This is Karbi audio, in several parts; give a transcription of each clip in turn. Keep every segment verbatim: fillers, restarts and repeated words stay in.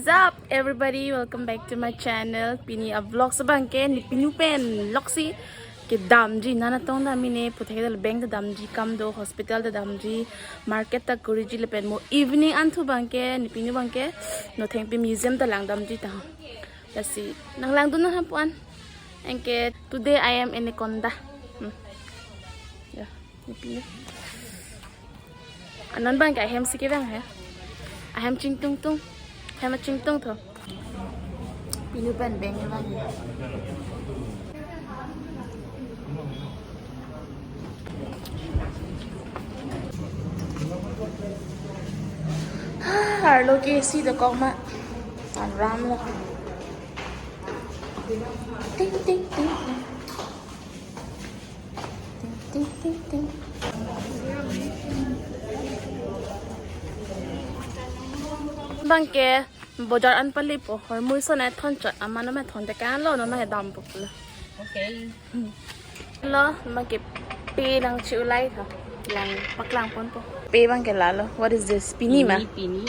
What's up, everybody? Welcome back to my channel. Pini a vlog abangke nepinu pen loksi kedamji, nana tong damji ne, puthek dal bank ta damji, kam do hospital ta damji, market ta kuriji lapen mo evening an thu abangke nepinu abangke Nothengpi museum ta lang damji ta. Lasi nanglangdun nang ham pu-an. Anke today I am anaconda. Hmm. Ya, nepinu. Anon abangke ahem si kevang he. Ahem chingtungtung. Ahem chingtung tho. Pinu pen bank kevang he. Arlo ke si dokok ma. Aram lo. Ting, ting, ting, ting. Ting, ting, ting, ting. Abangke bojar an pali po, hormui son ai thon chot, aman ma thon te kan lo, non ma dam po lo. Okay. Lo, abangke pe nangchiulai tha. Lang paklang ponpo. Pe abangke lalo. What is this? Pini ma? Pini, pini.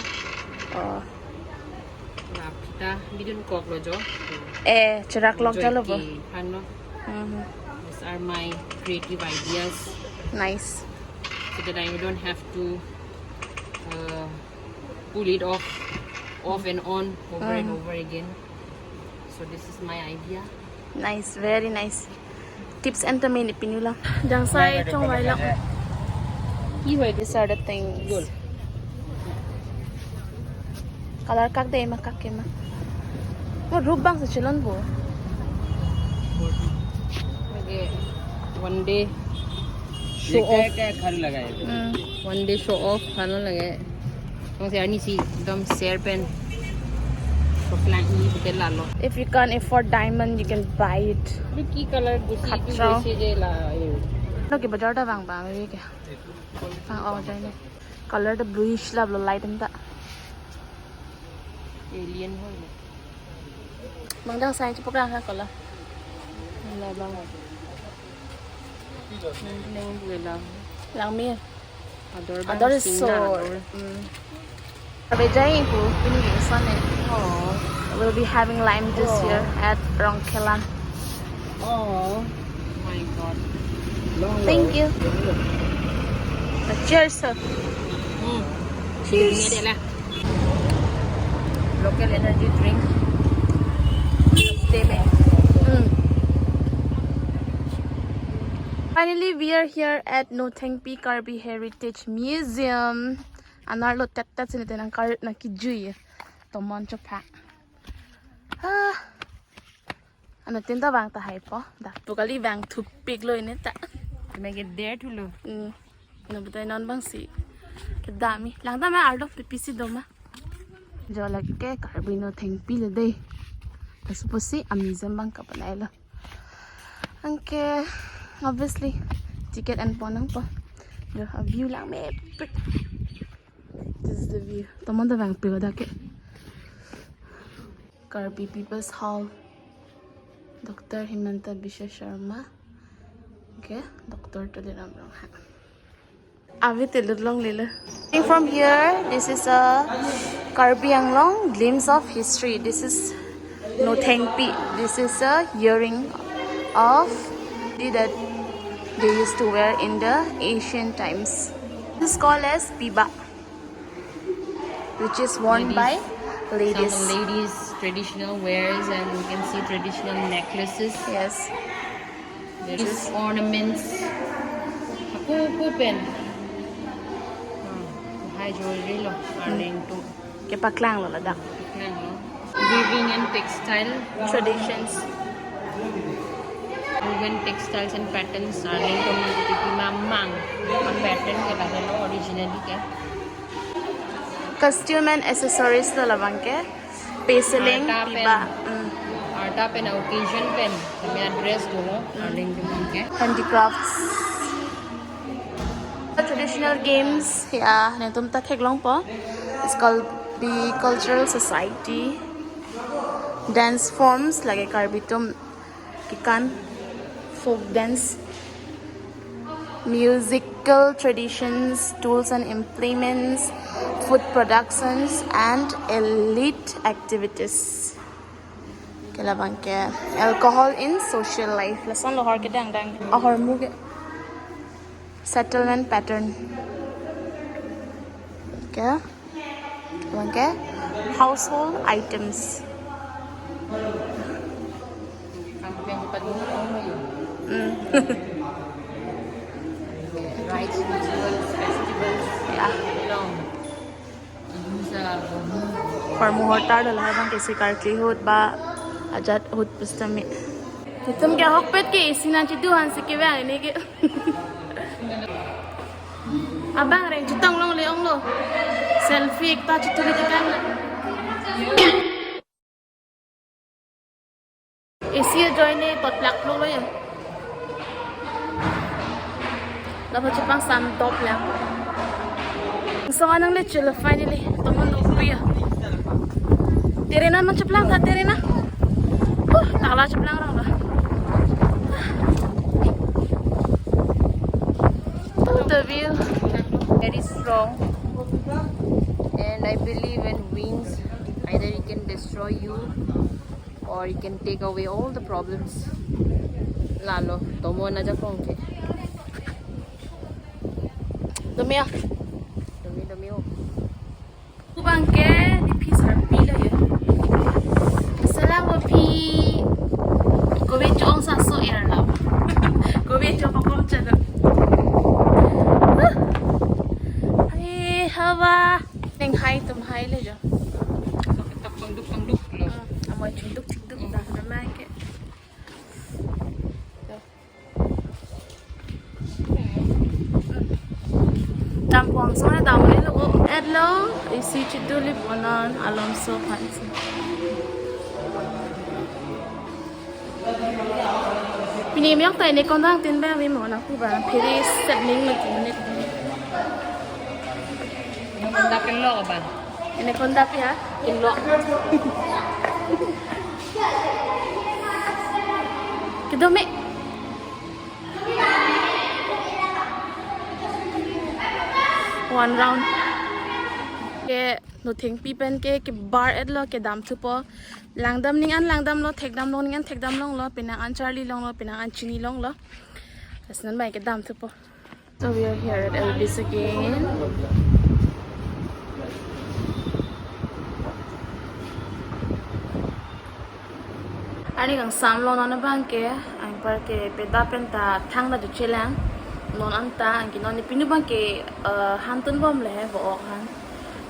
Oh. Lapita bidun kok lo jo. Eh, cherak lok jo lo bo. Joike, hano. Mhm. These are my creative ideas. Nice. So that I don't have to, uh, pull it off, off and on, over and, mhm, over again. So this is my idea. Nice, very nice. Tips and tame nepinu lang. Jangsai chongvai lang. These are the things. Good. Color kak dei ma, kak ke ma. Mo rup abang si chelon bo. Okay. One day show off. ये क्या, क्या खाने लगा है? Hmm. One day show off, hano lage. Jongsi arnisi ekdom ser pen paklang-i puke lalo. If you can't afford diamond, you can buy it. Lo ki color gusi ki kachong. Gusi je la, eh. Lo ke bojar ta vang vang ke. Vang, oh, jai ne. Color ta bluish la lo, light em ta. Alien ho. Abang jangsai chepaklang ha color. La abang. Neng, neng, neng, la. Langme. Ador bang, ador is sing so na ador. Mm. Abejai pu pini son eh. Oh. We'll be having lime juice, oh, here at Rongkhelan. Oh my God. Thank you. Cheers, sir. Hmm. Cheers. Ini adalah local energy drink. Stay, man. Hmm. Finally, we are here at Nothengpi Karbi Heritage Museum. Anerlo tet tet sini tenang kar na kijui. Tomon chopha. Ah. Ano tinta vang tahai po. Dak pu kali vang thupik lo ini ta. Make it there to lo. Hmm. Ano betai non abang si kedam-i. Lang ta ma arlo pipisi do ma. Jo lake Karbi Nothengpi le dei. Laso pusi a museum abang kapanai lo. Anke obviously ticket an pon nangpo. Jo a view langmepik. This is the view. Tomon ta vang pik dak ke. Karbi People's Hall. Doctor Himanta Biswa Sarma. Okay, Doctor Tuliram Ronghang. Avi tilut longle lo. From here, this is a Karbi Anglong glimpse of history. This is Nothengpi. This is a earring of the, that they used to wear in the ancient times. This is called as piba, which is worn by ladies. Some ladies traditional wears, and you can see traditional necklaces. Yes. There is ornaments. Ako po pen. Ah, high jewelry lo, arleng atum. Kepaklang lo ladak. Paklang lo. Weaving and textile traditions. Woven textiles and patterns, arleng atum nangketipi mamang. Ang pattern ke lake lo originally ke. Costume and accessories lo labang ke. Peseling, arta pen, piba. Hmm. Arta pen occasion pen kami address dolo, hmm, arleng atum ke. Handicrafts. The traditional games, ya, netum ta theklongpo. It's called the cultural society. Dance forms, lake Karbi atum kekan, folk dance, music, Local traditions, tools and implements, food productions, and elite activities. Ke labang ke alcohol in social life. Lason lo ahor kedang dang. Ahormu ke settlement pattern. Ke labang ke household items. Ang pinapatulong mo yun. Mm. Rites, rituals, festivals. Yeah. Long. Ang sa Hormu hortar do lahai abang ke sikar kli ahut ba ajat ahut pustami. Itum ke ahokpet ke isi nangchidu aphan si kevang ini ke. Abang reng chitong longle ong lo. Selfie ekta chitu di kan. Isi ajoine tot plak plok lo ya. Lapu chepang sam top lang. Song anang le chelo finally. Tomon nukpi ya. Terena man cheplang tha terena. Huh, tala cheplang rong la. To the view. Very strong. And I believe in winds, either it can destroy you or it can take away all the problems. Lalo, tomon ajakong ke. Dome ya. Dome, dome o. Kubang ke, di phi sarpi lo ya. Salam bo phi. Kove chong sa so er la. Kove chong pakom chalo. Hai, hawa. Ning hai tum hai le jo. Sok ketok pangduk pangduk lo. Hmm, amoy chunduk chunduk dah namai ke. Tampong sore damle lo. Edlo, isi chiduli bonan alom so phansi. Pini miok ta ini kondang tin ba mi mo na ku ba. Phiri setning mati menit. Ini kondang kelok ba. Ini kondang ya. Kelok. Kedome. One round. Ke nothengpi pen ke, kebar etlo, kedam thupo. Langdam ning an langdam lo, thekdam long ning an thekdam long lo, penang an charli long lo, penang an chini long lo. Lason bai kedam thupo. So we are here at Elvis again. Arni kangsam lo non abang ke, anpar ke peda pen ta thangta dochelang. Non anta, anke non ni pinu abang ke, eh, hantun bom le he bo ok han.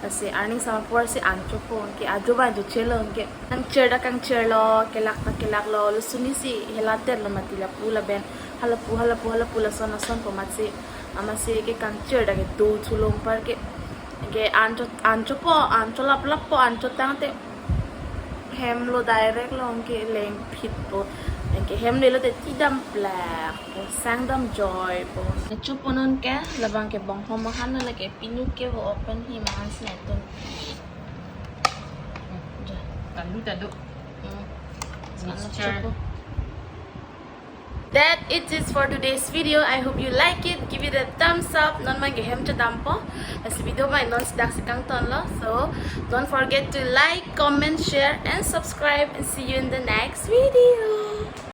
Lasi arni sam apor si an chopo, anke ajo abang dochelo, anke kangchir ta kangchir lo, kelak ta kelak lo, lusuni si helatet lo mati lapu laben, halapu, halapu, halapu lason lason po matsi, amatsi ke kangchir ta kedo thulong par ke, ke an cho, an chopo, an cholap lap po, an chotangte hem lo direct lo, anke lengphit po, anke hem le lote tidam plak po, sangdam joy po. Chopo non ke, labang ke bonghom ahan lo lake. Pinu ke bo open hi mahan snetun. Talu talu. Hmm. Mixture. That it is for today's video. I hope you like it. Give it a thumbs up. Non abang ke hem chodampo. Lasi video abang non si dak si kangton lo. So don't forget to like, comment, share, and subscribe. And see you in the next video.